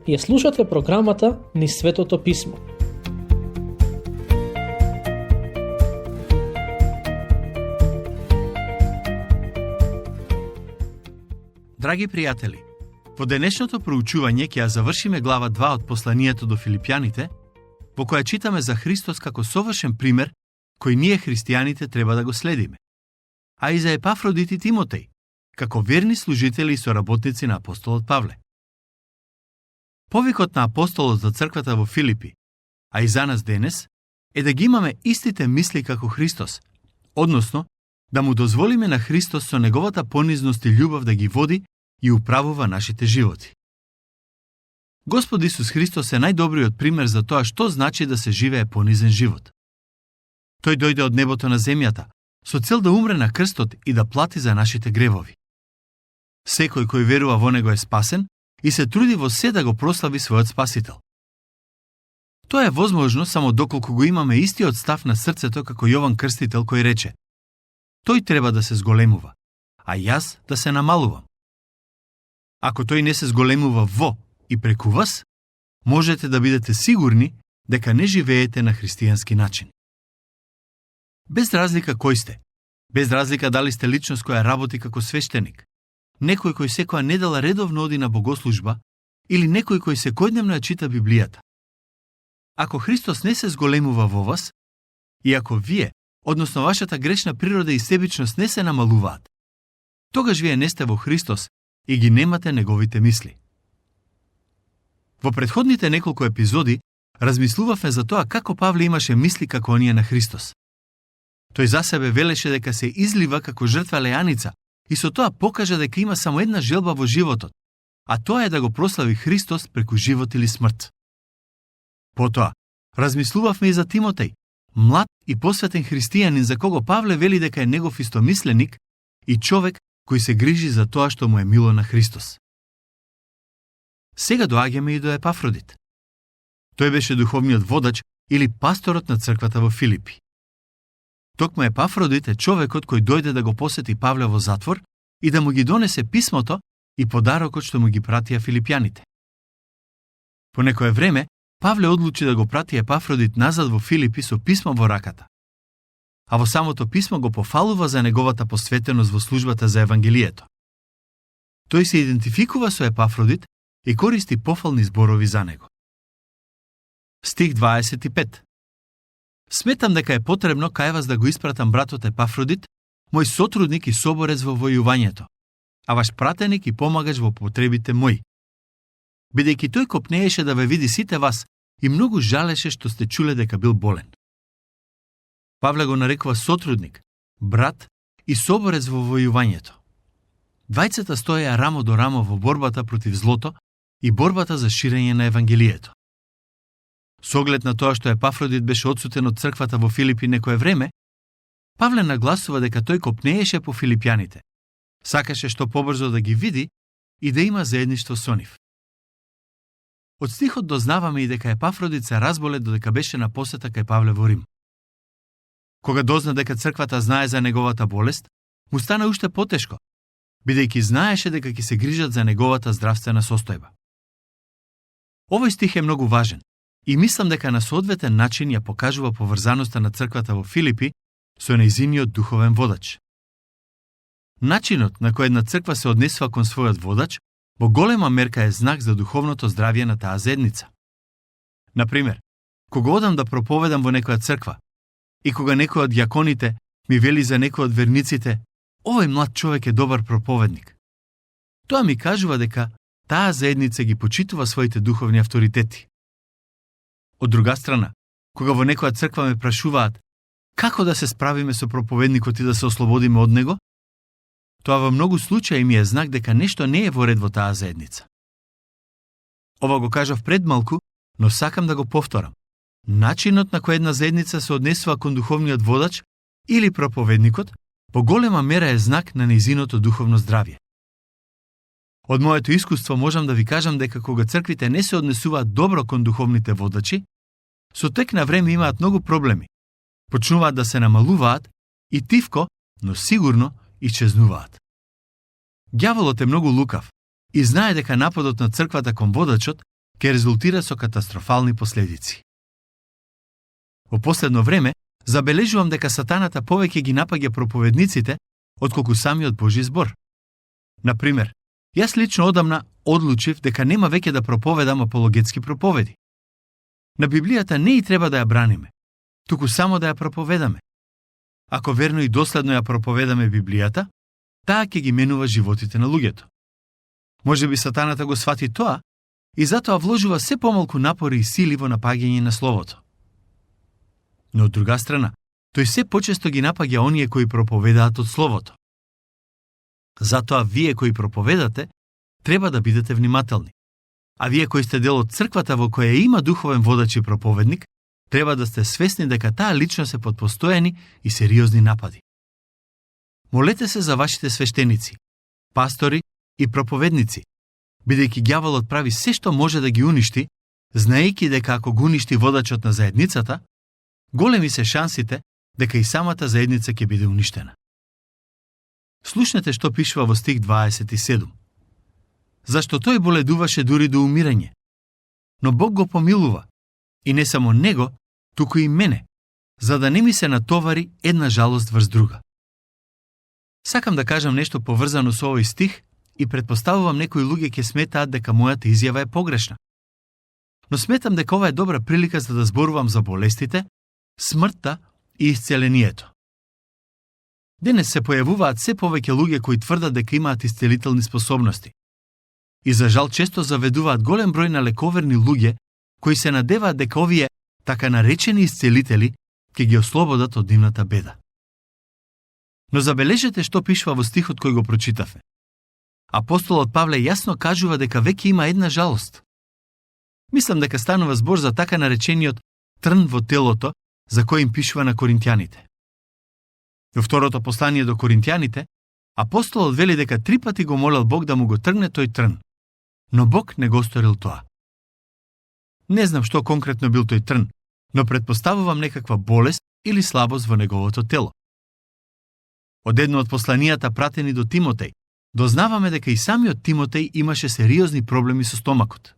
Ја слушате програмата Низ Светото Писмо. Драги пријатели, во денешното проучување ќе ја завршиме глава 2 од посланието до Филипјаните, во која читаме за Христос како совршен пример кој ние христијаните треба да го следиме, а и за Епафродит и Тимотеј, како верни служители и соработници на апостолот Павле. Повикот на апостолот за црквата во Филипи, а и за нас денес, е да ги имаме истите мисли како Христос, односно, да му дозволиме на Христос со неговата понизност и љубов да ги води и управува нашите животи. Господ Исус Христос е најдобриот пример за тоа што значи да се живее понизен живот. Тој дојде од небото на земјата, со цел да умре на крстот и да плати за нашите гревови. Секој кој верува во него е спасен и се труди во се да го прослави својот Спасител. Тоа е возможно само доколку го имаме истиот став на срцето како Јован Крстител кој рече: тој треба да се зголемува, а јас да се намалувам. Ако тој не се зголемува во и преку вас, можете да бидете сигурни дека не живеете на христијански начин. Без разлика кој сте, без разлика дали сте личност која работи како свештеник, некој кој секоја недела редовно оди на богослужба или некој кој секојдневно ја чита Библијата. Ако Христос не се зголемува во вас, и ако вие, односно вашата грешна природа и себичност не се намалуваат, тогаш вие не сте во Христос и ги немате неговите мисли. Во претходните неколку епизоди размислувавме за тоа како Павле имаше мисли како оние на Христос. Тој за себе велеше дека се излива како жртва лејаница и со тоа покажа дека има само една желба во животот, а тоа е да го прослави Христос преку живот или смрт. Потоа, размислувавме и за Тимотеј, млад и посветен христијанин за кого Павле вели дека е негов истомисленик и човек кој се грижи за тоа што му е мило на Христос. Сега доаѓаме и до Епафродит. Тој беше духовниот водач или пасторот на црквата во Филипи. Токму Епафродит е човекот кој дојде да го посети Павле во затвор и да му ги донесе писмото и подарокот што му ги пратија филипјаните. По некое време, Павле одлучи да го прати Епафродит назад во Филипи со писмо во раката. А во самото писмо го пофалува за неговата посветеност во службата за Евангелието. Тој се идентификува со Епафродит и користи пофални зборови за него. Стих 25. Сметам дека е потребно кај вас да го испратам братот Епафродит, мој сотрудник и соборец во војувањето, а ваш пратеник и помагач во потребите мои. Бидејќи тој копнееше да ве види сите вас и многу жалеше што сте чуле дека бил болен. Павле го нарекува сотрудник, брат и соборец во војувањето. Двајцата стоеа рамо до рамо во борбата против злото и борбата за ширење на Евангелието. Со оглед на тоа што Епафродит беше одсутен од црквата во Филипи некое време, Павле нагласува дека тој копнееше по филипјаните, сакаше што побрзо да ги види и да има заедништво со нив. Од стихот дознаваме и дека Епафродит се разболе додека беше на посета кај Павле во Рим. Кога дозна дека црквата знае за неговата болест, му стана уште потешко, бидејќи знаеше дека ќе се грижат за неговата здравствена состојба. Овој стих е многу важен и мислам дека на соодветен начин ја покажува поврзаноста на црквата во Филипи со нејзиниот духовен водач. Начинот на кој една црква се однесува кон својот водач во голема мерка е знак за духовното здравје на таа заедница. Например, кога одам да проповедам во некоја црква и кога некој од дјаконите ми вели за некој од верниците: овој млад човек е добар проповедник, тоа ми кажува дека таа заедница ги почитува своите духовни авторитети. Од друга страна, кога во некоја црква ме прашуваат како да се справиме со проповедникот и да се ослободиме од него, тоа во многу случаи ми е знак дека нешто не е во ред во таа заедница. Ова го кажав пред малку, но сакам да го повторам. Начинот на кој една заедница се однесува кон духовниот водач или проповедникот по голема мера е знак на нејзиното духовно здравје. Од моето искуство можам да ви кажам дека кога црквите не се однесуваат добро кон духовните водачи, со тек на време имаат многу проблеми, почнуваат да се намалуваат и тивко, но сигурно исчезнуваат. Ѓаволот е многу лукав и знае дека нападот на црквата кон водачот ќе резултира со катастрофални последици. Во последно време, забележувам дека сатаната повеќе ги напаѓа проповедниците, отколку самиот Божи збор. Например, јас лично одамна одлучив дека нема веќе да проповедам апологетски проповеди. На Библијата не и треба да ја браниме, туку само да ја проповедаме. Ако верно и доследно ја проповедаме Библијата, таа ќе ги менува животите на луѓето. Може би сатаната го свати тоа и затоа вложува се помалку напори и сили во напаѓање на Словото. Но од друга страна, тој се почесто ги напаѓа оние кои проповедаат од Словото. Затоа вие кои проповедате, треба да бидете внимателни. А вие кои сте дел од црквата во која има духовен водач и проповедник, треба да сте свесни дека таа личност е под постојани и сериозни напади. Молете се за вашите свештеници, пастори и проповедници, бидејќи ѓаволот прави се што може да ги уништи, знаејќи дека ако го уништи водачот на заедницата, големи се шансите дека и самата заедница ќе биде уништена. Слушнете што пишува во стих 27. Зашто тој боледуваше дури до умирање, но Бог го помилува, и не само него, туку и мене, за да не ми се натовари една жалост врз друга. Сакам да кажам нешто поврзано со овој стих и предпоставувам некои луѓе ќе сметаат дека мојата изјава е погрешна. Но сметам дека ова е добра прилика за да зборувам за болестите, смртта и исцелението. Денес се појавуваат се повеќе луѓе кои тврдат дека имаат исцелителни способности. И за жал често заведуваат голем број на лековерни луѓе кои се надеваат дека овие така наречени исцелители ќе ги ослободат од нивната беда. Но забележете што пишува во стихот кој го прочитавме. Апостолот Павле јасно кажува дека веќе има една жалост. Мислам дека станува збор за така наречениот трн во телото, за кој им пишува на коринтјаните. Во второто послание до коринтјаните, апостолот вели дека 3 пати го молел Бог да му го тргне тој трн, но Бог не го сторил тоа. Не знам што конкретно бил тој трн, но предпоставувам некаква болест или слабост во неговото тело. Од едно од посланијата пратени до Тимотеј, дознаваме дека и самиот Тимотеј имаше сериозни проблеми со стомакот.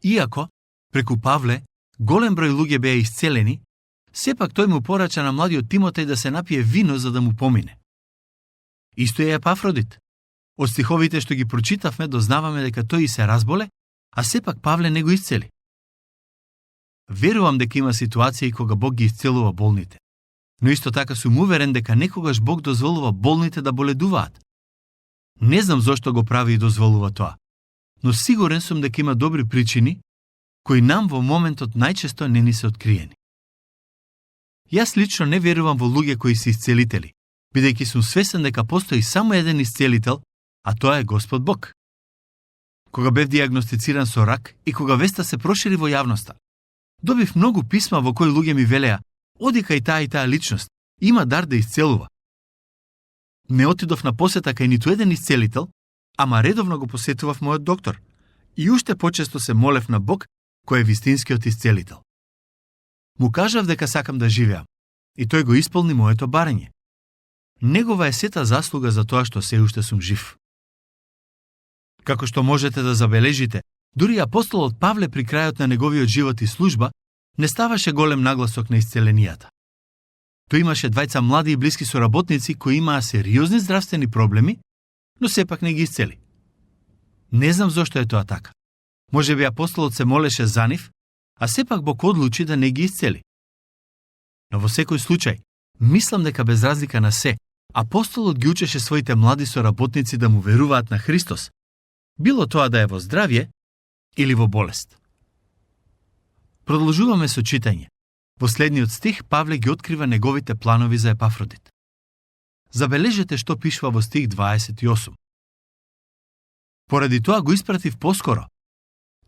Иако, преку Павле, голем број луѓе беа исцелени, сепак тој му порача на младиот Тимотеј да се напие вино за да му помине. Исто е Епафродит. Од стиховите што ги прочитавме, дознаваме дека тој и се разболе, а сепак Павле не го исцели. Верувам дека има ситуации кога Бог ги исцелува болните, но исто така сум уверен дека некогаш Бог дозволува болните да боледуваат. Не знам зошто го прави и дозволува тоа, но сигурен сум дека има добри причини, кои нам во моментот најчесто не ни се откриени. Јас лично не верувам во луѓе кои се исцелители, бидејќи сум свесен дека постои само еден исцелител, а тоа е Господ Бог. Кога бев диагностициран со рак и кога веста се прошири во јавноста, добив многу писма во кои луѓе ми велеа: оди кај и таа личност, има дар да исцелува. Не отидов на посета кај ниту еден исцелител, ама редовно го посетував мојот доктор и уште почесто се молев на Бог кој е вистинскиот исцелител. Му кажав дека сакам да живеам и тој го исполни моето барање. Негова е сета заслуга за тоа што се уште сум жив. Како што можете да забележите, дури апостолот Павле при крајот на неговиот живот и служба не ставаше голем нагласок на исцеленијата. Тој имаше двајца млади и блиски соработници кои имаа сериозни здравствени проблеми, но сепак не ги исцели. Не знам зошто е тоа така. Можеби апостолот се молеше за нив, а сепак Бог одлучи да не ги исцели. Но во секој случај, мислам дека без разлика на се, апостолот ги учеше своите млади соработници да му веруваат на Христос, било тоа да е во здравје или во болест. Продолжуваме со читање. Во следниот стих Павле ги открива неговите планови за Епафродит. Забележете што пишува во стих 28. Поради тоа го испратив поскоро.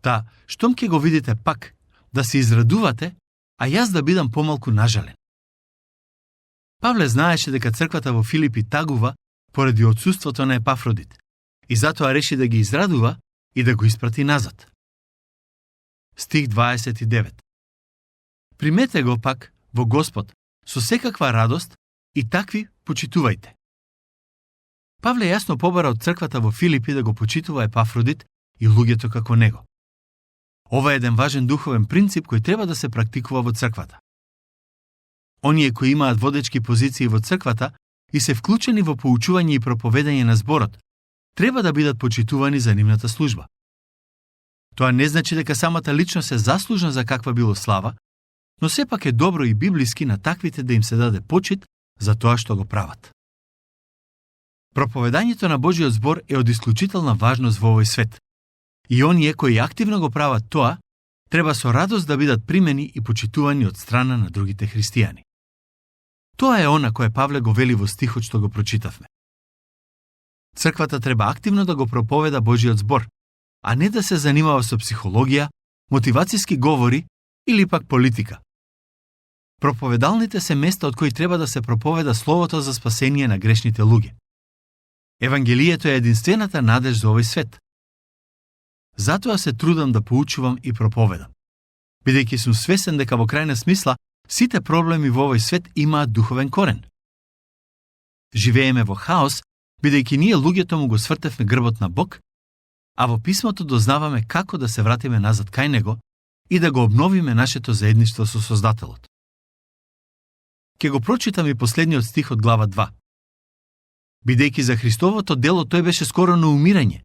Та, штом ќе го видите пак, да се израдувате, а јас да бидам помалку нажален. Павле знаеше дека црквата во Филипи тагува поради отсуството на Епафродит и затоа реши да ги израдува и да го испрати назад. Стих 29. Примете го пак во Господ со секаква радост и такви почитувајте. Павле јасно побара од црквата во Филипи да го почитува Епафродит и луѓето како него. Ова е еден важен духовен принцип кој треба да се практикува во црквата. Оние кои имаат водечки позиции во црквата и се вклучени во поучување и проповедање на зборот, треба да бидат почитувани за нивната служба. Тоа не значи дека самата личност е заслужна за каква било слава, но сепак е добро и библиски на таквите да им се даде почит за тоа што го прават. Проповедањето на Божиот збор е од исклучителна важност во овој свет. И оние кои активно го прават тоа, треба со радост да бидат примени и почитувани од страна на другите христијани. Тоа е она кое Павле го вели во стихот што го прочитавме. Црквата треба активно да го проповеда Божиот збор, а не да се занимава со психологија, мотивацијски говори или пак политика. Проповедалните се места од кои треба да се проповеда словото за спасение на грешните луѓе. Евангелието е единствената надеж за овој свет. Затоа се трудам да поучувам и проповедам, бидејќи сум свесен дека во крајна смисла сите проблеми во овој свет имаат духовен корен. Живееме во хаос, бидејќи ние луѓето му го свртевме грбот на Бог, а во писмото дознаваме како да се вратиме назад кај Него и да го обновиме нашето заедништво со Создателот. Ке го прочитам и последниот стих од глава 2. Бидејќи за Христовото дело тој беше скоро на умирање,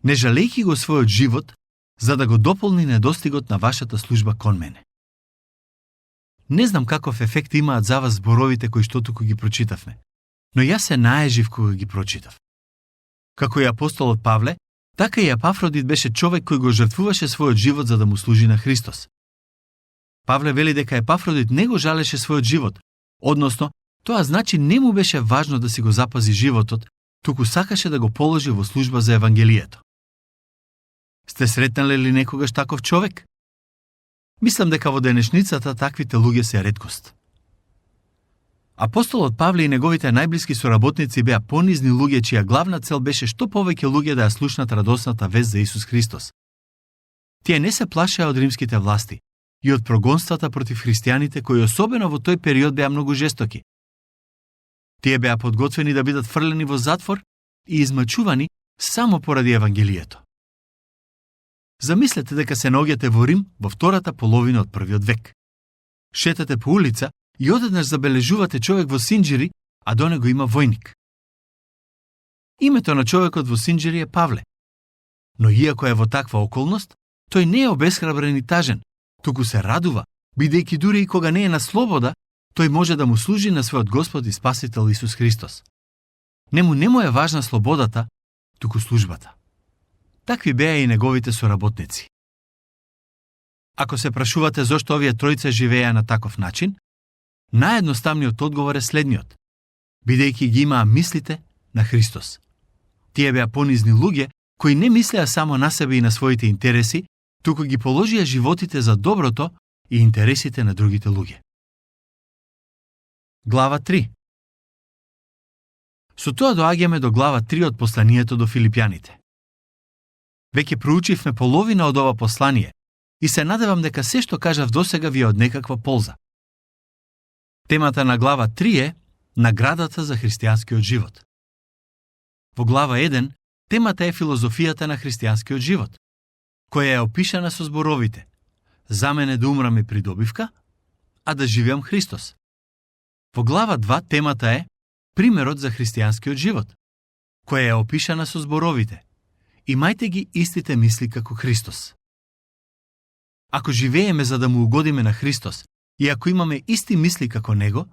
не жалејќи го својот живот, за да го дополни недостигот на вашата служба кон мене. Не знам каков ефект имаат за вас зборовите кои што туку ги прочитавме, но јас се наежив кога ги прочитав. Како и апостолот Павле, така и Епафродит беше човек кој го жртвуваше својот живот за да му служи на Христос. Павле вели дека Епафродит не го жалеше својот живот, односно, тоа значи не му беше важно да си го запази животот, туку сакаше да го положи во служба за Евангелието. Сте сретнале ли некогаш таков човек? Мислам дека во денешницата таквите луѓе се реткост. Апостолот Павле и неговите најблиски соработници беа понизни луѓе чија главна цел беше што повеќе луѓе да ја слушнат радосната вест за Исус Христос. Тие не се плашеа од римските власти и од прогонствата против христијаните кои особено во тој период беа многу жестоки. Тие беа подготвени да бидат фрлени во затвор и измачувани само поради Евангелието. Замислете дека се наоѓате во Рим во втората половина од првиот век. Шетате по улица и одеднаш забележувате човек во синџири, а до него има војник. Името на човекот во синџири е Павле. Но иако е во таква околност, тој не е обесхрабрен и тажен, туку се радува, бидејќи дури и кога не е на слобода, тој може да му служи на својот Господ и Спасител Исус Христос. Нему не му е важна слободата, туку службата. Такви беа и неговите соработници. Ако се прашувате зошто овие тројца живееа на таков начин, наједноставниот одговор е следниот. Бидејќи ги имаа мислите на Христос. Тие беа понизни луѓе кои не мислеа само на себе и на своите интереси, туку ги положија животите за доброто и интересите на другите луѓе. Глава 3. Со тоа доаѓаме до глава 3 од посланието до Филипјаните. Веќе проучивме половина од ова послание и се надевам дека се што кажав досега ви е од некаква полза. Темата на глава 3 е наградата за христијанскиот живот. Во глава 1 темата е филозофијата на христијанскиот живот, која е опишана со зборовите: за мене да умрам е придобивка, а да живеам Христос. Во глава 2 темата е примерот за христијанскиот живот, која е опишана со зборовите: имајте ги истите мисли како Христос. Ако живееме за да му угодиме на Христос и ако имаме исти мисли како Него,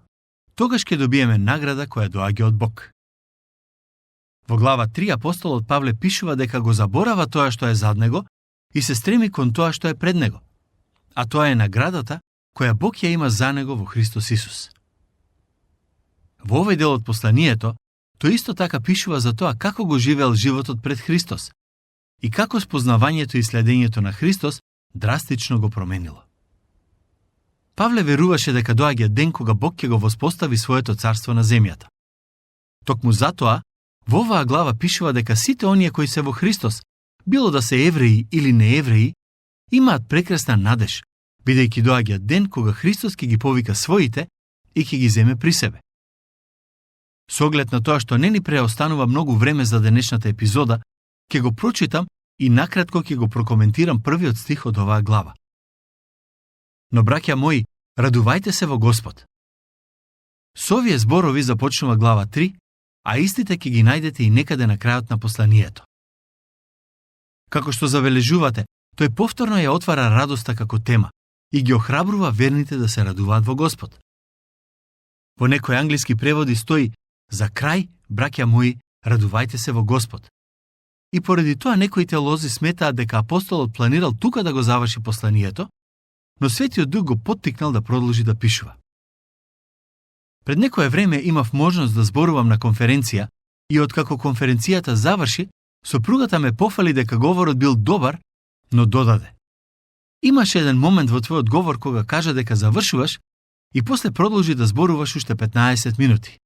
тогаш ќе добиеме награда која доаѓа од Бог. Во глава 3 апостолот Павле пишува дека го заборава тоа што е зад него и се стреми кон тоа што е пред него, а тоа е наградата која Бог ја има за него во Христос Исус. Во овој дел од посланието, тој исто така пишува за тоа како го живеел животот пред Христос и како спознавањето и следењето на Христос драстично го променило. Павле веруваше дека доаѓа ден кога Бог ќе го воспостави своето царство на земјата. Токму затоа, во оваа глава пишува дека сите оние кои се во Христос, било да се евреи или неевреи, имаат прекрасна надеж, бидејќи доаѓа ден кога Христос ќе ги повика своите и ќе ги земе при себе. Со оглед на тоа што не ни преостанува многу време за денешната епизода, ќе го прочитам и накратко ќе го прокоментирам првиот стих од оваа глава. Но, браќа мои, радувајте се во Господ. Со овие зборови започнува глава 3, а истите ќе ги најдете и некаде на крајот на посланието. Како што забележувате, тој повторно ја отвара радоста како тема и ги охрабрува верните да се радуваат во Господ. Во некои англиски преводи стои: за крај, браќа мои, радувајте се во Господ. И поради тоа некои теолози сметаат дека апостолот планирал тука да го заврши посланието, но Светиот Дух го поттикнал да продолжи да пишува. Пред некое време имав можност да зборувам на конференција и откако конференцијата заврши, сопругата ме пофали дека говорот бил добар, но додаде: имаше еден момент во твојот говор кога кажа дека завршуваш и после продолжи да зборуваш уште 15 минути.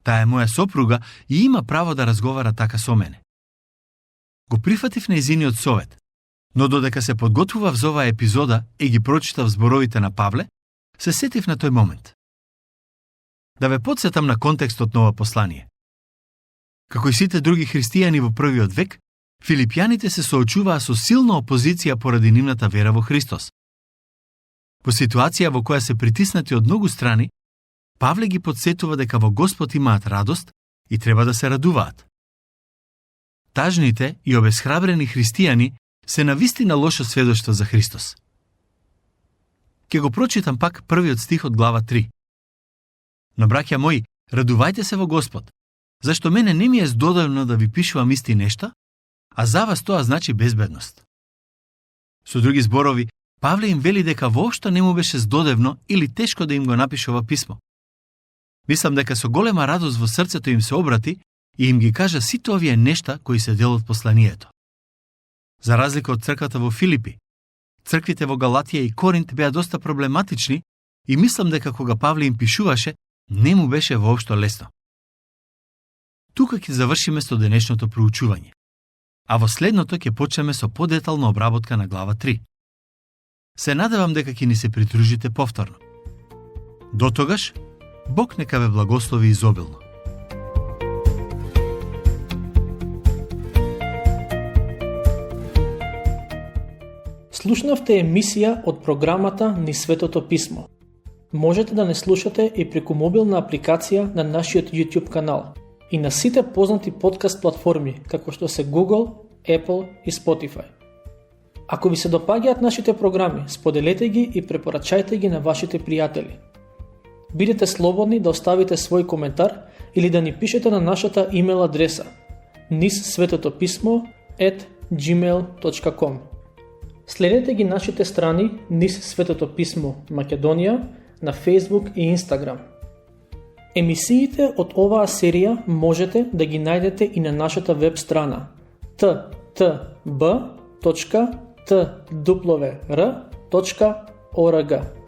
Таа е моја сопруга и има право да разговара така со мене. Го прифатив нејзиниот совет, но додека се подготвував за оваа епизода и ги прочитав зборовите на Павле, се сетив на тој момент. Да ве потсетам на контекстот на ова послание. Како и сите други христијани во првиот век, филипјаните се соочуваа со силна опозиција поради нивната вера во Христос. Во ситуација во која се притиснати од многу страни, Павле ги подсетува дека во Господ имаат радост и треба да се радуваат. Тажните и обесхрабрени христијани се навистина лошо сведоштво за Христос. Ке го прочитам пак првиот стих од глава 3. Но, браќа мои, радувајте се во Господ, зашто мене не ми е здодевно да ви пишувам исти нешта, а за вас тоа значи безбедност. Со други зборови, Павле им вели дека воопшто не му беше здодевно или тешко да им го напише ова писмо. Мислам дека со голема радост во срцето им се обрати и им ги кажа сите овие нешта кои се дел од посланието. За разлика од црквата во Филипи, црквите во Галатија и Коринт беа доста проблематични и мислам дека кога Павле им пишуваше, не му беше воопшто лесно. Тука ќе завршиме со денешното проучување, а во следното ќе почнеме со подетална обработка на глава 3. Се надевам дека ќе ни се придружите повторно. До тогаш, Бог нека ве благослови изобилно. Слушнавте емисија од програмата Низ Светото Писмо. Можете да не слушате и преку мобилна апликација на нашиот YouTube канал и на сите познати подкаст платформи, како што се Google, Apple и Spotify. Ако ви се допаѓаат нашите програми, споделете ги и препорачајте ги на вашите пријатели. Бидете слободни да оставите свој коментар или да ни пишете на нашата имейл адреса nizsvetotopисmo@gmail.com. Следете ги нашите страни Низ Светото Писмо Македонија на Facebook и Instagram. Емисиите од оваа серија можете да ги најдете и на нашата веб страна ttb.twr.org.